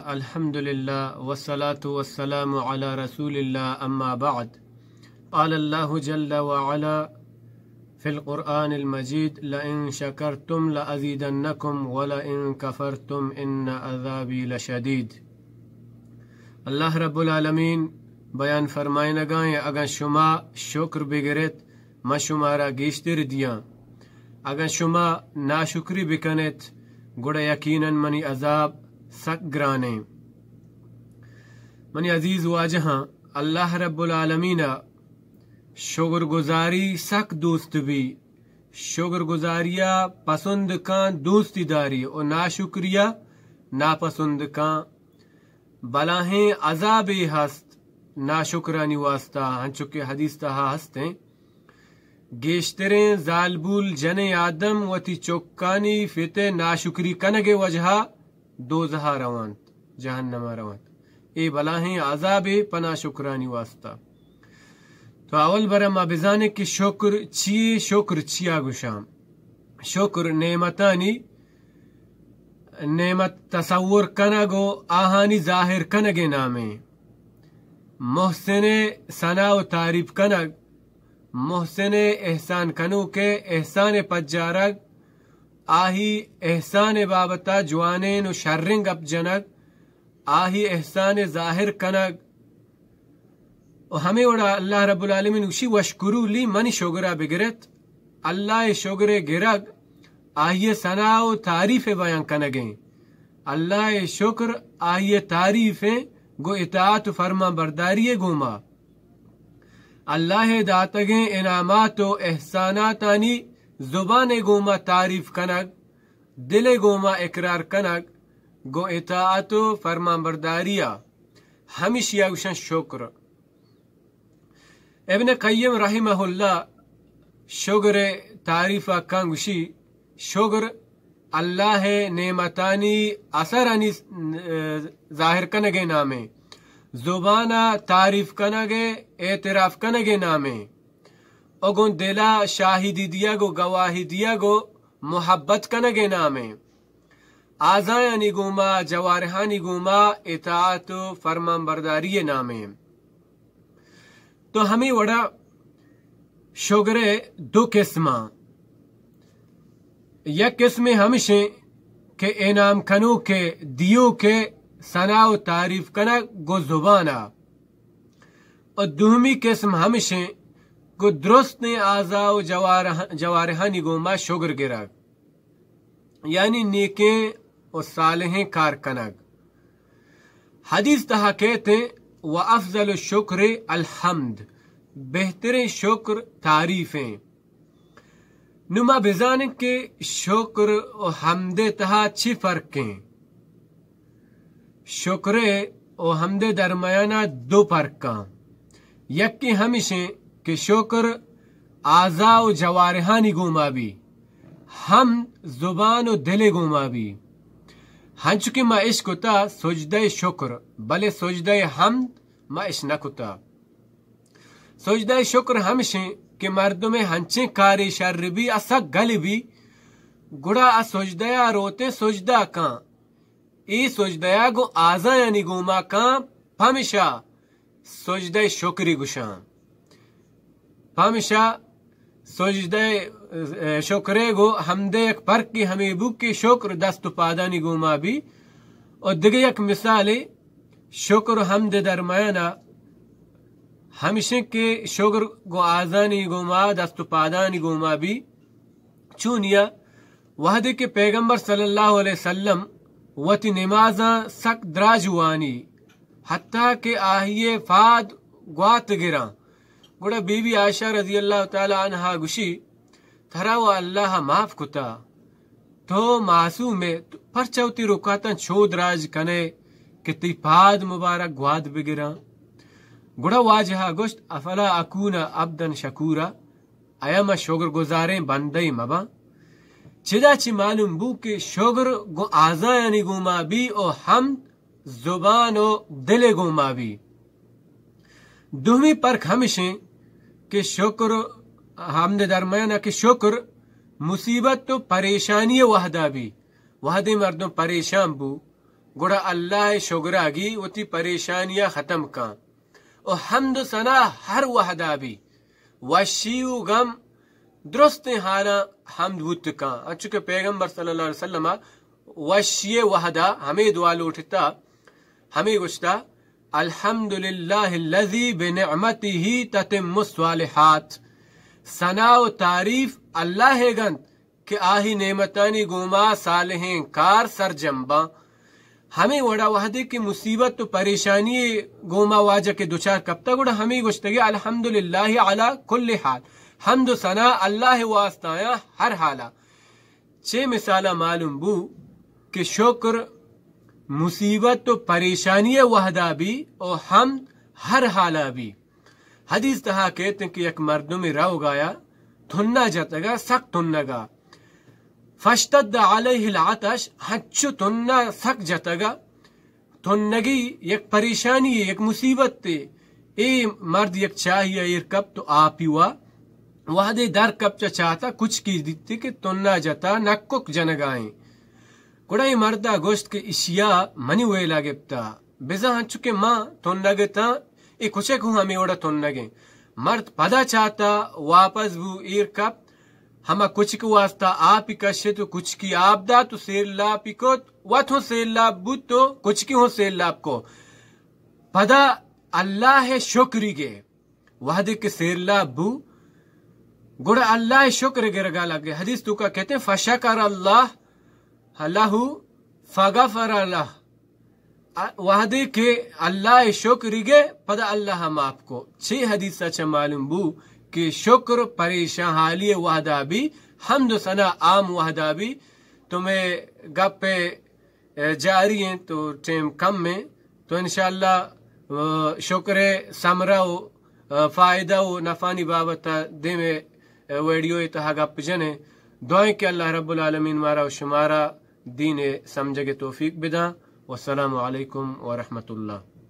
الحمد لله والصلاة والسلام على رسول الله، أما بعد. قال الله جل وعلا في القرآن المجيد: لئن شكرتم لأزيدنكم ولئن كفرتم إن عذابي لشديد. اللہ رب العالمین بیان فرمائنگا ایں، اگاں شما شکر بگرت، من شمارا گیشتر دیاں۔ اگاں شما ناشکری بکنت، گڑا یقیناً منی عذاب سک گرانیں۔ منی عزیز واجہاں، اللہ رب العالمین ءَ شکر گزاری سک دوست بی۔ شکر گزاری ءَ پسند کاں، دوستی داری، و ناشکری ءَ ناپسند کاں۔ بلاہیں عذابے ہست ناشکرانی واسطہ، ہنچو کہ حدیث تہا ہستیں، گیشتریں زالبول جنیں آدم وتی چکانی فتے ناشکری کنگے وجہا دوزہا روانت، جہنما روانت۔ اے بلاہیں عذابے پہ ناشکرانی واسطہ۔ تو اول برا ما بزانیں کہ شکر چیے، شکر چیا گوشاں۔ شکر نعمتانی، نعمت تصور کنگ و آہانی ظاہر کنگے نامیں۔ محسن ءِ ثنا و تعریف کنگ، محسن ءِ احسان کنوک ءِ احسان ءِ پجارگ، آہی احسان ءِ بابت ءَ جوانیں و شریں گپ جنگ، آہی احسان ءِ ظاہر کنگ، و ہمے وڑا اللہ رب العالمین گوشی: واشکروا لی، منی شگرا بگرت۔ اللہ ءِ شگر ءِ گرگ آئی ءِ ثنا و تعریف ءِ بیان کنگیں۔ اللہ ءِ شکر آئی ءِ تعریف ایں، گوں اطاعت و فرمان برداری ءِ گوما۔ اللہ ءِ داتگیں انعامات و احساناتانی زبان ءِ گوما تعریف کنگ، دل ءِ گوما اقرار کنگ، گوں اطاعت و فرمان برداری ءَ۔ ہمیشی ءَ گوشن شکر۔ ابن قیم رحمہ اللہ شگر ءِ تعریف ءَ کاں گوشی، شگر اللہ ءِ نعمتانی اثرانی ظاہر کنگ ءِ نامیں، زبان ءَ تعریف کنگ ءِ اعتراف کنگ ءِ نامیں، و گوں دل ءَ شاہدی دیگ و گواہی دیگ و محبت کنگ ءِ نامیں۔ اعضایانی گوما، جوارحانی گوما اطاعت و فرمان برداری ءِ نامیں۔ تو ہمے وڑا شگر ءِ دو قسماں۔ یک قسمے ہمشیں کہ انعام کنوک ءِ، دیوک ءِ ثنا و تعریف کنگ گوں زبان ءَ۔ و دومی قسم ہمشیں گوں درستیں اعضا و جوارح-، جوارحانی گوما شگر گرگ۔ یعنی نیکیں و صالحیں کار کنگ۔ حدیث تہا کہتیں، و افضل الشکر الحمد، بہتریں شکر تعریف ایں۔ نوں ما بزانیں کہ شکر و حمد ءِ تہا چی فرق ایں؟ شکر ءِ و حمد ءِ درمیان ءَ دو پرکاں۔ یکے ہمیشیں کہ شکر اعضا و جوارحانی گوما بی، حمد زبان و دل ءِ گوما بی۔ ہنچو کہ ما اشکتا سجدہ شکر، بلے سجدہ حمد ما اش نہ کتا۔ سجدہ شکر ہمشیں کہ مردم ءِ ہنچیں کارے شر بی، آ سک گل بی، گڑا آ سجدہ ءَ روتیں سجدہ کاں۔ اے سجدہ ءَ گوں اعضایانی گوما کاں، پمشا سجدہ شکری گوشاں۔ پمشا سجدہ، اے، شکرے گوں حمدے یک پرکے ہمے بو کہ شکر دست و پادانی گوما بی۔ و دگہ یک مثالے شکر و حمد درمیانا ہمشیں کہ شکر گوں اعضانی گوما، دست و پادانی گوما بی۔ چونیا؟ وہدے کہ پیغمبر صلی اللہ علیہ وسلم وتی نمازاں سک دراج وانی، حتیٰ کہ آہی ءِ پاد گوات گراں، گڑا بی بی عائشہ رضی اللہ تعالی عنہا گوشی، ترا و اللہ معاف کتا، تو معصوم ئے، تو پرچا وتی رکعتاں چو دراج کنے کہ تئی پاد مبارک گوات بگراں؟ گڑا واجہا گوشت، افلا اکون عبدا شکورا، آیا من شکر گزاریں بندے مباں؟ چدا چی معلوم بو کہ شکر گوں اعضایانی گوما بی و حمد زبان و دل ءِ گوما بی۔ دومی پرک ہمشیں کہ شکر، حمد درمیانا کہ شکر مصیبت و پریشانی ءِ وہدا بی، وہدے مردم پریشان بو، گڑا اللہ ءِ شگراگی وتی پریشانیاں ختم کن۔ و حمد و ثنا ہر وہدا بی، وشی و غم، درستیں حالاں حمد بوت کن۔ انچو کہ پیغمبر صلی اللہ علیہ وسلم وشی وہدا ہمے دعا لوٹتا، ہمے گوشتا، الحمد للہ الذی بنعمتہ تتم الصالحات۔ ثنا و تعریف اللہ ءِ گنت کہ آہی نعمتانی گوما صالحیں کار سرجم باں۔ ہمے وڑا وہدے کہ مصیبت و پریشانی گوما واجہ کہ دچار کپتا، گڑا ہمے گوشتگے، الحمدللہ علی کل حال، حمد و ثنا اللہ واسطایاں ہر حالا۔ چے مثالا معلوم بو کہ شکر مصیبت و پریشانی وہدا بی و حمد ہر حالا بی۔ حدیث تہا کہتے ہیں کہ یک مردمی روگایا تنا جتگا، سک تنگا، فاشتد علیہ العطش، ہنچو تنا سک جتگا، تنگی یک پریشانی، یک مصیبت تے۔ اے مرد یک چاہی ایر کپ تو آپی وا، وہدے در کپ چا چاہتا، کچکی دیتے کہ تنا جتا، نکک جنگائیں۔ گڑا اے مردا گوشت کہ اشیا منی ویلا گپتا، بزاں انچو کہ ما تنگتاں، اے کچک ہوں ہمے وڑا تنگیں۔ مرد پدا چاہتا، واپس بو ایر کپ، ہما کچک واسطہ آپی کشت و کچکی آپ دات و سیرلاپی کت، وت ہوں سیرلاپ بوت و کچکی ہوں سیرلاپ کو۔ پدا اللہ شکری گے، وہدے کہ سیرلاپ بو، گڑا اللہ شکر گرگا لگے۔ حدیث توکا کہتے ہیں، فشکر اللہ لہ فغفر لہ۔ وہدے کہ اللہ شکری گے، پدا اللہ معاف کو۔ چے حدیثا چہ معلوم بو کہ شکر پریشان حالی وہدا بی، حمد و ثنا عام وہدا بی۔ تو میں گپ جاری ہیں تو ٹیم کم ہیں، تو انشاءاللہ، آ، شکر ثمرہ و، آ، فائدہ و نفانی بابت دیمے، آ، ویڈیو تہا گپ جنے۔ دعائیں کہ اللہ رب العالمین مارا و شمارا دین سمجھگ توفیق بداں۔ والسلام علیکم ورحمۃ اللہ۔